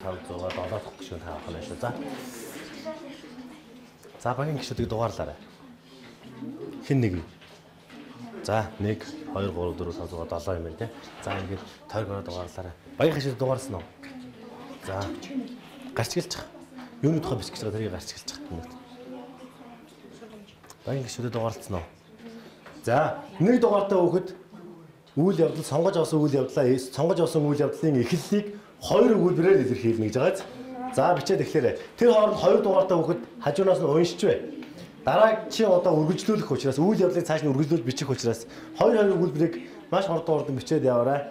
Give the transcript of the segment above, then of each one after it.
5 6 7 дахь гишүүн та авах нь шүү. За. За багийн гишүүдийг дугаарлаарай. Хэн нэг вэ? За 1 2 3 4 5 6 7 юм байна те. За ингээд тойргороо дугаарлаарай. Багийн гишүүд дугаарласан уу? За. Гарч гэлчих. Юуны тухай бичих гэж байгаа тэрийг гарч гэлчих. Багийн гишүүдэд дугаарлцсан уу? За, нэг дугаартай хүүхэд үйл явдал сонгож авсан үйл явдлаа сонгож авсан үйл явдлын эхлэлийг хоёр өгүүлбэрээр илэрхийлнэ гэж байгаа. За бичээд эхлээрэй. Тэр хооронд хоёр дугаартай хүүхэд хажуунаас нь уншиж бай. Дараагийн удаа үргэлжлүүлэх учраас үйл явдлыг цааш нь үргэлжлүүлж бичих учраас хоёр хоёр өгүүлбэрийг маш хурдан хурдан бичээд яваарай.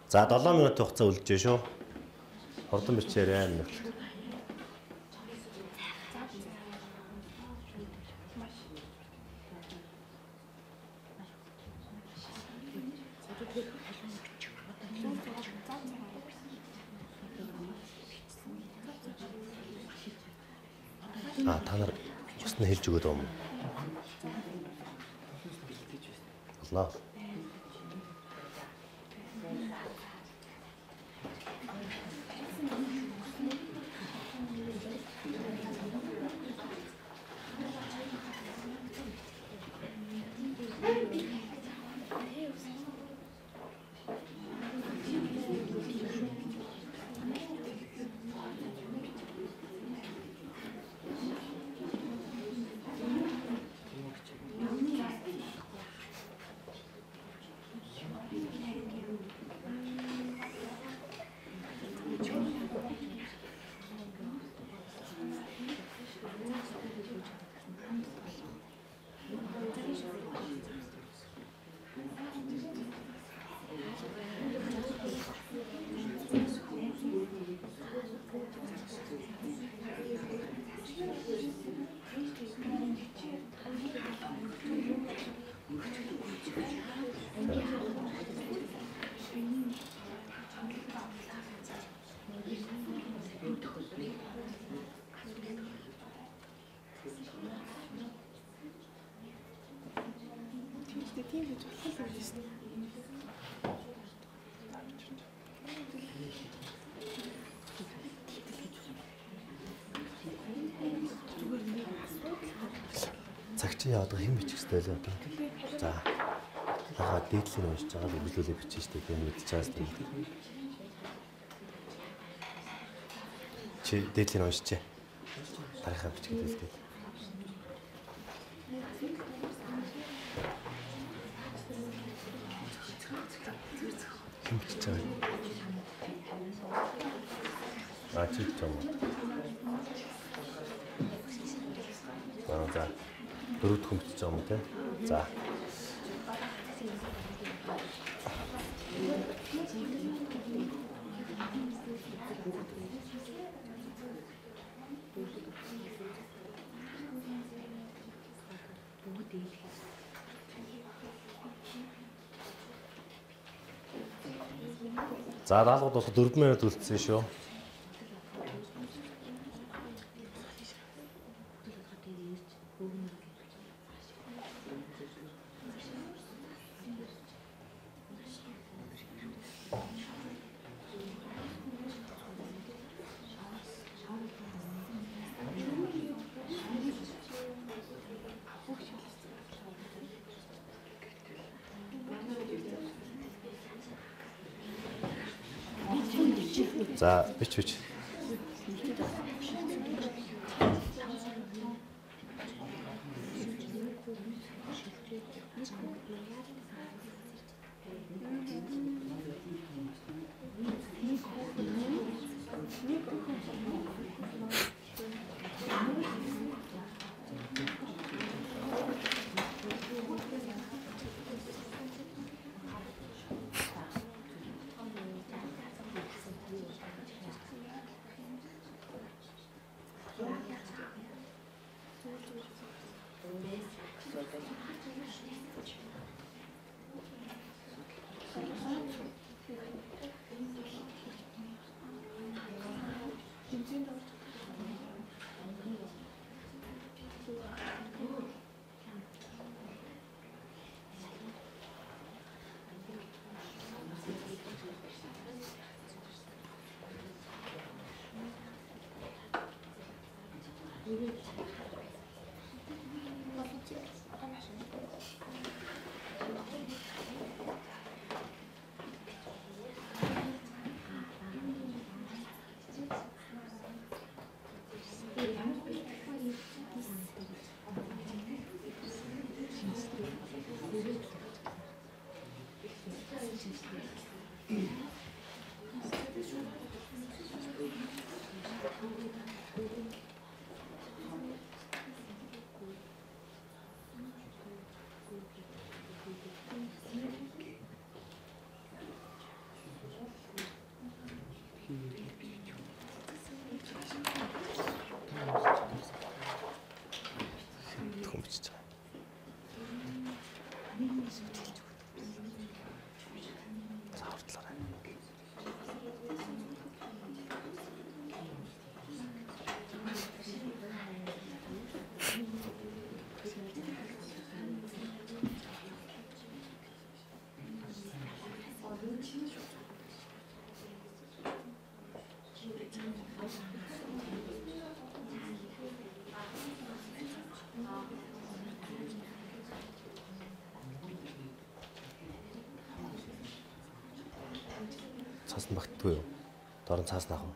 За 7 минутын хугацаа үлджээ шүү. Хурдан бичээрэй минут. А та нар бус нь хэлж өгөөд юм уу? Боллоо. Тийм гэж болох юм шүү дээ. Цаг чи яадаг хэм бичих хэрэгтэй лээ одоо. За. Хаа дээдлийн уншиж байгаа л үргэлжлүүлээ бичнэ шүү дээ. Тийм мэдчихэж байгаа шүү дээ. Чи дээдлийн уншижээ. Дараахаа бичгээд үлдээ. Хэм бичиж байгаа юм. А чи бичиж байгаа юм. Аа за. Дөрөв дэх хүн бичиж байгаа юм те. За. За даалгавар дуусах 4 минут үлдсэн шүү. За бич бич. Хүн бичиж байгаа. За хурдлаарай. Цаас нь багтдаггүй юу? Доор нь цаас наах уу?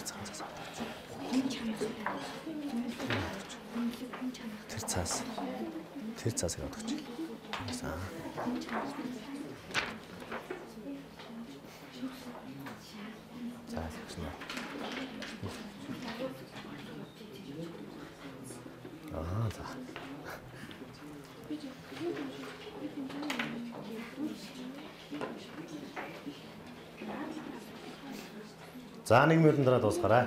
Цаас авдаг. Тэр цаас. Тэр цаасыг авдаг. За. За, тэгсэн. Аа, за. За, нэг минутын дараа дуусгаарай.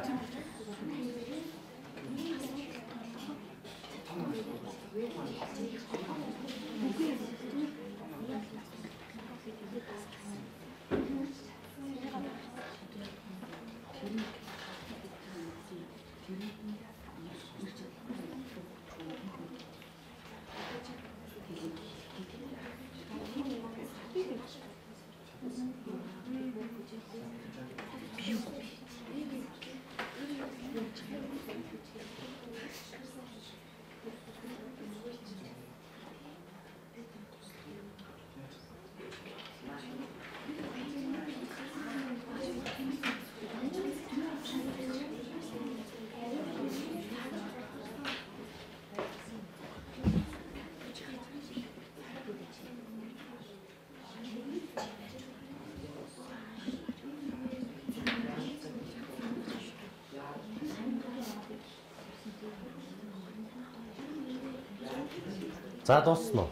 За, дуусна уу?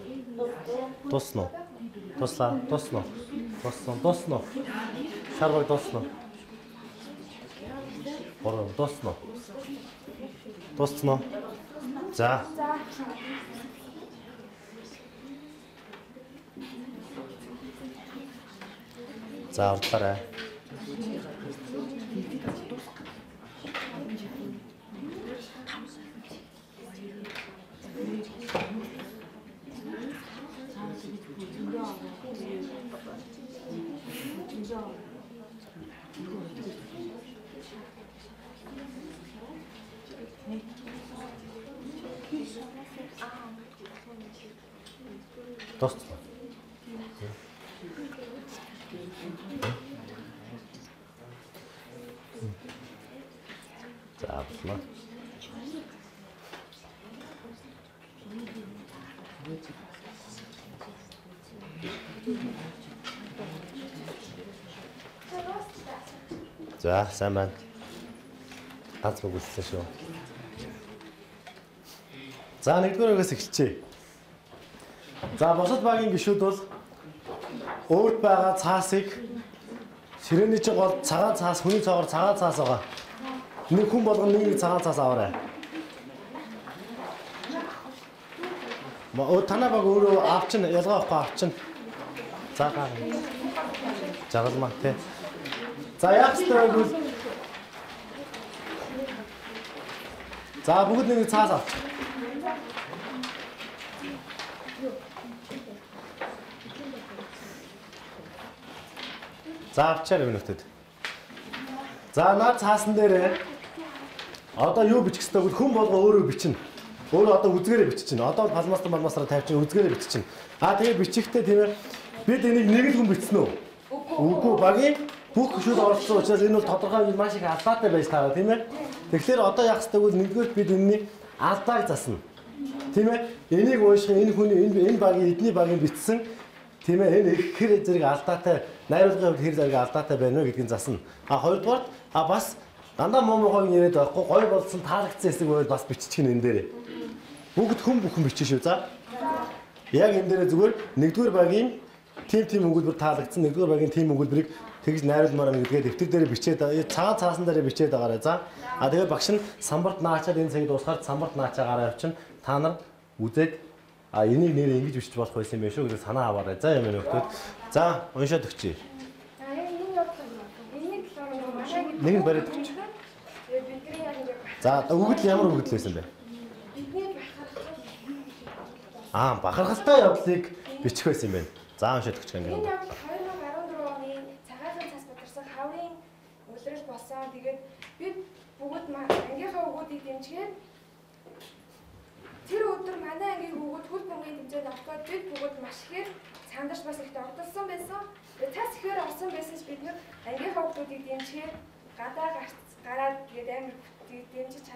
Дуусна уу? Дуслаа, дуусна уу? Дууссан, дуусна уу? Шарваг дуусна уу? Бороо дуусна уу? Дуусна уу? За. За, урдлаарай. Дуусна. За, боллоо. За, сайн байна. Ганц үг үлдсэн шүү. За, нэгдүгээр үгээс эхэлчихье. За, бусад багийн гишүүд бол өөрт байгаа цаасыг ширээний чинь гол цагаан цаас, хүний цоогоор цагаан цаас байгаа. Нэг хүн болгон нэг цагаан цаас аваарай. Ма танаа баг өөрөө авчин, ялгаа авахгүй авчин. За, гаа. Жаргалмаа тий. За, яах ёстой вэ гэвэл за, бүгд нэг цаас авчих. За, авчаарай минутад. За, наад цаасан дээрээ одоо юу бичих ёстой вэ? Хүн болго өөрөө бичнэ. Өөрөө одоо үзгээрээ биччихнэ. Одоо палмастер малмастраа тавьчихна, үзгээрээ биччихнэ. Аа, тэгээ бичихтэй тийм ээ. Бид энийг нэг л хүн бичсэн үү? Үгүй, багийн бүх гишүүд оролцсон учраас энэ бол тодорхой маш их алдаатай байж таараа, тийм ээ. Тэгэхээр одоо яах ёстой вэ? Нэгдүгээр бид энэний алдааг засна. Тийм ээ. Энийг унших энэ хүний энэ багийн эдний багийн бичсэн тийм ээ, энэ их хэр зэрэг алдаатай, найруулгын хувьд хэр зэрэг алдаатай байна вэ гэдгийг засна. А хоёрдугаарт а бас дандаа муу муухайг яриад байхгүй, гоё болсон таалагдсан хэсэг байвал бас биччих нь энэ дээрээ. Бүгд хүн бүхэн бичнэ шүү. За. Яг энэ дээрээ зүгээр нэгдүгээр багийн тим өгүүлбэр таалагдсан, нэгдүгээр багийн тим өгүүлбэрийг тэгж найруулмаар байна гэдгээ дэвтэр дээр бичээд цагаан цаасан дээр бичээд байгаарай. За. А тэгээ багш нь самбарт наачаад энэ цагийг дуусгаад самбарт наачаа гараа явчихна. Та нар үзээд а энийг нэр ингэж бичиж болох байсан юм байна шүү гэдэг санаа аваарай. За юм нөхдөд. За уншаад өгчье. Нэг нь бариад өгч. За өгөгдөл ямар өгөгдөл байсан бэ? Аа бахархалтай явдлыг бичих байсан юм байна. За уншаад өгч гэнэ. Энэ явдал 2014 оны цагаалгын цас бадарсан хаврын улирал болсон. Тэгээд бид бүгд ангийнхаа өгүүдийг дэмжихээр тэр өдөр манай ангийн хүүгүүд хөл бөмбөгийн тэмцээнд ороход бид бүгд маш ихээр сандарч бас их догдолсон байсан. Тэгээд цас ихээр орсон байсан ч бид нэр ангийнхаа хүүхдүүдийг дэмжихээр гадаа гараад тэгээд амар дэмжиж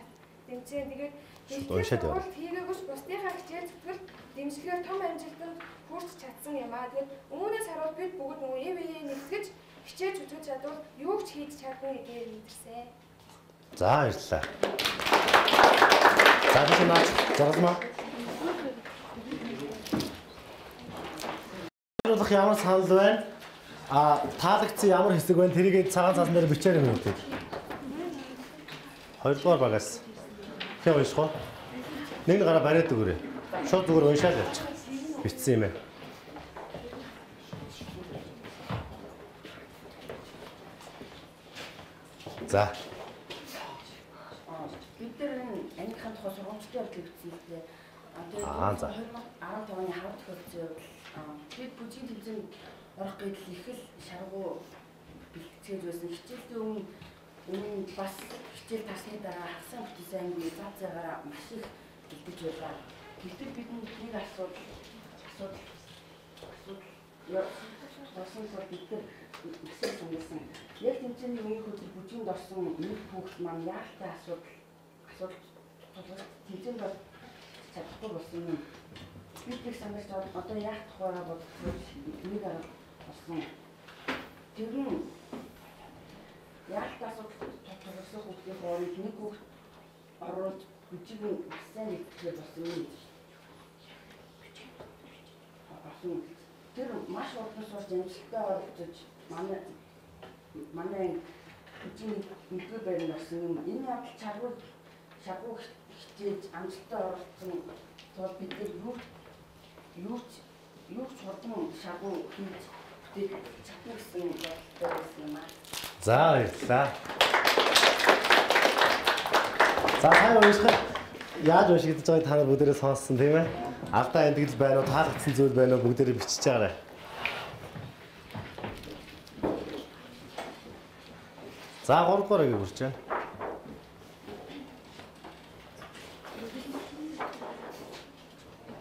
дэмжээ. Тэгээд бэлтгэл хийгээгүйч бусдынхаа хичээл зүтгэл дэмжлэгээр том амжилтанд хүрч чадсан юм аа. Тэгээд үүнээс харуул бид бүгд нөгөө эв эе нэгтгэж хичээж зүтгэж чадвал юу ч хийж чадна гэдгийг мэдэрсэн. За баярлалаа. За би наач заргалмаа. Болох ямар санал байна? А таалагдсан ямар хэсэг байна? Тэрийг цагаан цаасан дээр бичээр юм уу? Хоёрдугаар багаас хэн унших вэ? Нэг нь гараа бариад өгөөрэй. Шууд зүгээр уншаал явчих. Бичсэн юм байна. За. Бид нар энэ ангийнхаа тухай сургамжтай явдлыг бичсэн л дээ. Аа за. 2015 оны хавар тохиолдсон явдал. Бид бүжгийн тэмцээнд орох гэдэл их л шаргуу бэлтгэж байсан. Хичээлдээ өмнө бас хичээл тарсны дараа хагасаа бүтээсэн анги зав заагаараа маш их бэлдэж байлаа. Гэтэл бидэнд нэг асуудал болсон тул бид нар маш их сандарсан. Яг тэмцээний өмнөх өдөр бүжинд орсон нэг хүүхэд маань яалтай асуудал тулгарч тэмцээнд орж чадахгүй болсон юм. Бид их сандарч одоо яах тухайгаа бодож нэг арга болсон. Тэр нь яалтай асуудал тулгарсан хүүхдийн хооронд нэг хүүхд оруулж бүжиг нь маш сайн нэгтгэхээр болсон юм. Тэр маш хурдан сурч амжилттай оролцож манай анги бүжгийн нэгдүгээр байранд орсон юм. Энэ явдал шаргуу хичээж амжилттай оролцсон тул бид нар юу ч хурдан шаргуу хийж бүтээж чадна гэсэн бодолтой байсан юм аа. За баярлалаа. За сайн уншихад яаж уншигдаж байгааг та нар бүгдээрээ сонссон тийм ээ? Алдаа эндгэл байна уу, таалагдсан зүйл байна уу бүгдээрээ бичиж байгаарай. За 3 дугаар агийг хүрч байна.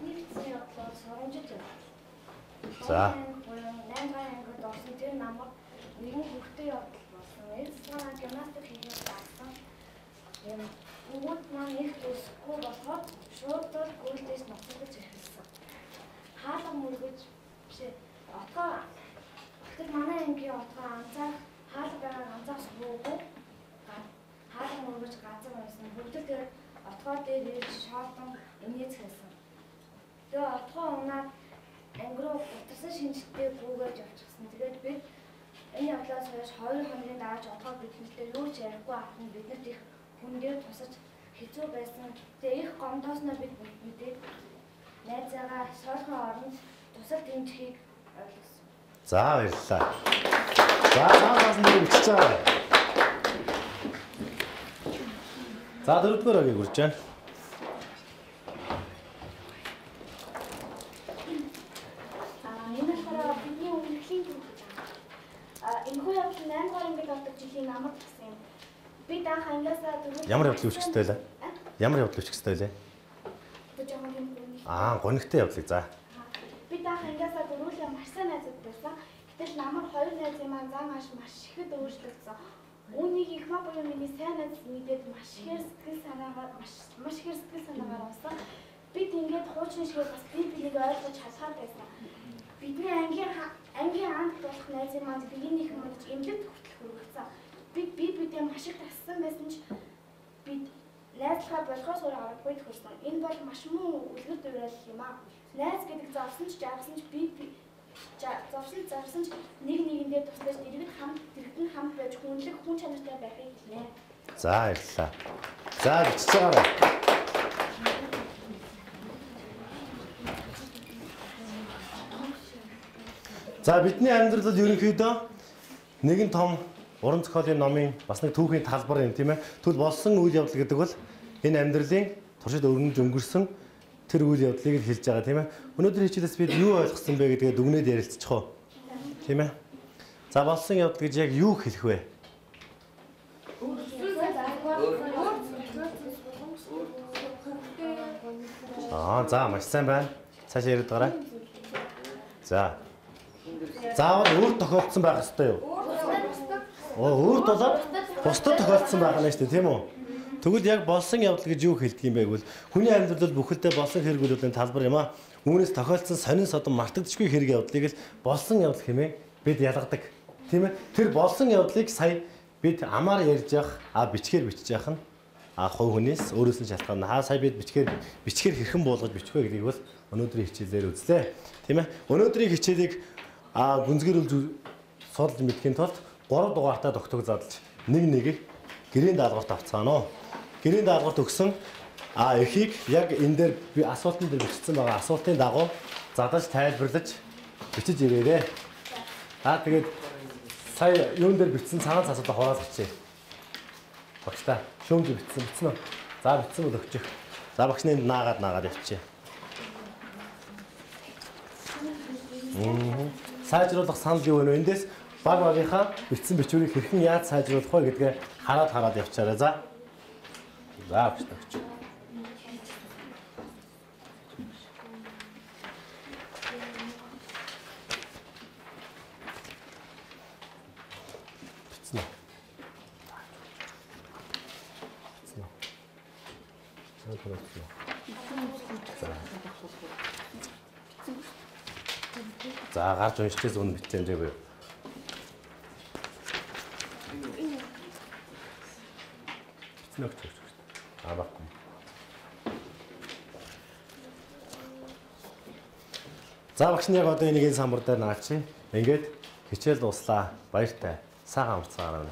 Бидний бичсэн явдал сургамжит явдал. За. 8 дугаар ангид орсон тэр намайг нэгэн хүүхдээ явдал болсон. Эцэс маань гимнастик хийхээр заасан. Юм бүгд маань их төсөхгүй болохоор шууд л гүйлдээс ноцолж эхэлсэн. Хаалга мөргөж биш отгоо тэр манай ангийн отгоо анзаарах хаалга байгааг анзаарч буугүй хаалга мөргөж газар байсан. Бүгд тэр отгоо дээр ирж шоолдон инээж хэлсэн. Тэгээ отгоо унаад анги руу гутарсан шинжтэй гүгээж явчихсан. Тэгээд бид энэ явдлаас хойш 2 хоногийн дараа ч отгоо биднэртэй юу ч ярихгүй авах нь биднэрт их хүн дээр тусаж хэцүү байсан. Тэгээ их гомдоосноо бид мэдээд найзаагаа соолхон оронд тусал дэмжихийг ойлгосон. За баярлалаа. За цаанаас нь бичиж байгаа. За дөрөвдүгээр агийг хүрч байна. Энэ болохоор бидний өмнөхийн түүх. Энэхүү явдал 8 дугаар ангид ордог жилийн намар болсон юм. Бид анх ангиасаа дөрөв Ямар явдал үүсэх ёстой вэ? Ямар явдал үүсэх ёстой вэ? Одоо жоохон тийм гонигтай. Аа, гонигтай явдлыг за. Бид анх ангиасаа дөрвөлээ маш сайн найзууд байсан. Гэтэл намар хоёр найзын маань зан ааш маш ихэд өөрчлөгдсөн. Үүнийг их маа буюу миний сайн найз мэдээд маш ихээр сэтгэл санаагаар маш ихээр сэтгэл санаагаар унсан. Бид ингээд хуучин шигээр бас бие биенийг ойлгож чадхаар байсан. Бидний ангийн анх болох найзын маань биеийнх мандаж эмнэлэгт хүртэл хүргэсэн. Бид бие биедээ маш их тассан байсан ч бид найзлахаа болохоос өөр аргагүй тохирсон. Энэ бол маш муу үлгэр дуурайл юм аа. Найз гэдэг зовсон ч жаргасан ч бие зовсон зарсан ч нэг нэгэндээ туслаж дэргэд хамт дэргэдэн хамт байж хүнлэг хүн чанартай байхыг хэлнэ. За баярлалаа. За бичиж байгаарай. За бидний амьдрал бол ерөнхийдөө нэгэн том уран зохиолын номын бас нэг түүхийн талбар юм тийм ээ. Тэгвэл болсон үйл явдал гэдэг бол энэ амьдралын туршид өрнөж өнгөрсөн тэр үйл явдлыг л хэлж байгаа тийм ээ. Өнөөдрийн хичээлээс бид юу ойлгосон бэ гэдгээ дүгнээд ярилцчих уу. Тийм ээ. За болсон явдал гэж яг юу хэлэх вэ? Аа за маш сайн байна. Цаашаа яриад гараа. За. Заавал өөр тохиолдсон байх ёстой юу? Өөр болоод бусдад тохиолдсон байх нь шүү дээ, тийм үү? Тэгвэл яг болсон явдал гэж юу хэлдэг юм бэ гэвэл хүний амьдрал бол бүхэлдээ болсон хэрэг үйлдлийн талбар юм аа. Үүнээс тохиолдсон сонин содон мартагдчихгүй хэрэг явдлыг л болсон явдал хэмээн бид ялгадаг. Тийм ээ? Тэр болсон явдлыг сая бид амаар ярьж явах, бичгээр бичиж явах нь хувь хүнээс өөрөөс нь шалтгаална. Хаа сая бид бичгээр хэрхэн буулгаж бичих вэ гэдгийг бол өнөөдрийн хичээлээр үзлээ. Тийм ээ? Өнөөдрийн хичээлийг гүнзгийрүүл судалж мэдэхийн тулд 3 дугаартай тогтог задлж нэг нэгийг гэрийн даалгаварт авцгаана. Гэрийн даалгаварт өгсөн эхийг яг энэ дээр би асуултан дээр бичсэн байгаа асуултын дагуу задаж тайлбарлаж бичиж ирээрэй. Тэгээд сая юун дээр бичсэн цагаан цасуудаа хураал бичээ. Багштай шүүмж бичсэн үү? За бичсэн бол өгчих. За багш нь наагаад явчихъя. Сайжруулах санал юу вэ? Эндээс баг багийнхаа бичсэн бичвэрийг хэрхэн яаж сайжруулах вэ гэдгээ хараад явчаарай. За. За багш тагч. Бичсэн үү? Бичсэн үү? За. За гарч уншчихээс өмнө бичсэн хэмжээгүй юу? Бичсэн өгч. Баггүй. За багш нь яг одоо энийг энэ самбар дээр наачи. Ингээд хичээл дууслаа. Баяртай. Сайхан амарцгаарай.